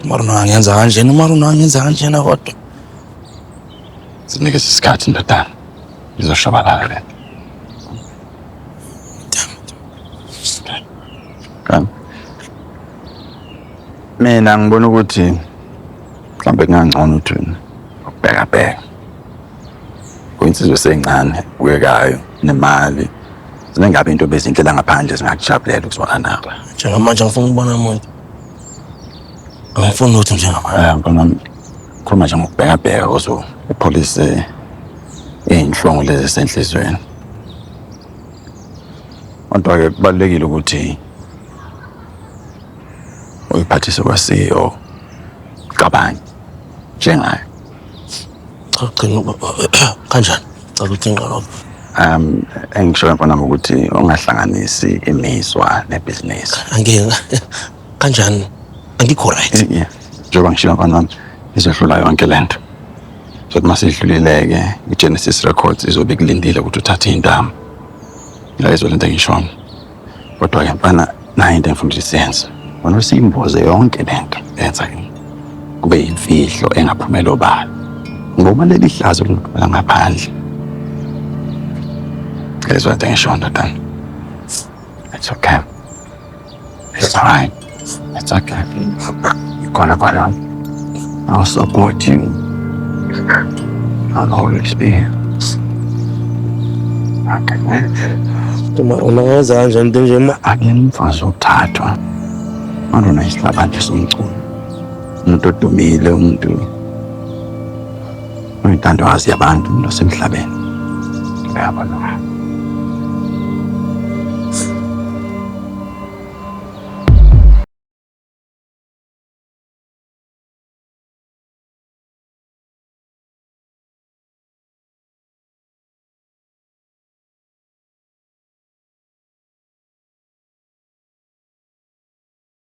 Umaruno angenza kanjena, umaruno angenza kanjena kodwa. Sinikeze isikhathi ndodana. Izoshabalala le nto. Kani. Mina ngibona ukuthi mhlawumbe kungangcono ukuthi ukubheka bheka. Kuyinsizwa esencane bukekayo nemali. Zinengabe into bezinhle la ngaphandle zingakujabulela ukuzwana nawe. Njengamanje angifuni ukubona umuntu. Angifuni lutho njengamanje. Eh mfana wami khuluma nje ngokubhekabheka uze upholise iy'nhlungu lezi esenhliziyweni. Kodwa-ke kubalulekile ukuthi uyiphathise kwa-CEO cabange njengayo. Cha gcina kanjani? Cha ukuthi ingqondo. Engishoyo mfana wami ukuthi ungahlanganisi imizwa nebhizinisi. Angeke kanjani? Angikho right. Yeah. Njengoba ngishilo mfana wami izohlula yonke le nto. Sothi uma seyidlulile-ke i-Genesis Records izobe ikulindile ukuthi uthathe iy'ntambo. Ngiyayizwa le nto engishoyo. Kodwa-ke mfana nayo into engifuna ukuthi siyenze. Wena usiyimboze yonke le nto yenza ke kube yimfihlo engaphumela obala. Ngoba leli hlazo lingaphumela ngaphandle. Ngiyayizwa le nto engishoyo ndodana. It's okay. It's alright. It's okay. Khona khona. I'll support you. I'll always be here. Okay. Uma ungayenza kanjani into enje ma? Akuyena umfazi wokuthathwa. Malona isihlabane somculo. Umuntu odumile, umuntu oyintandokazi yabantu, umuntu osemhlabeni. Uyabona.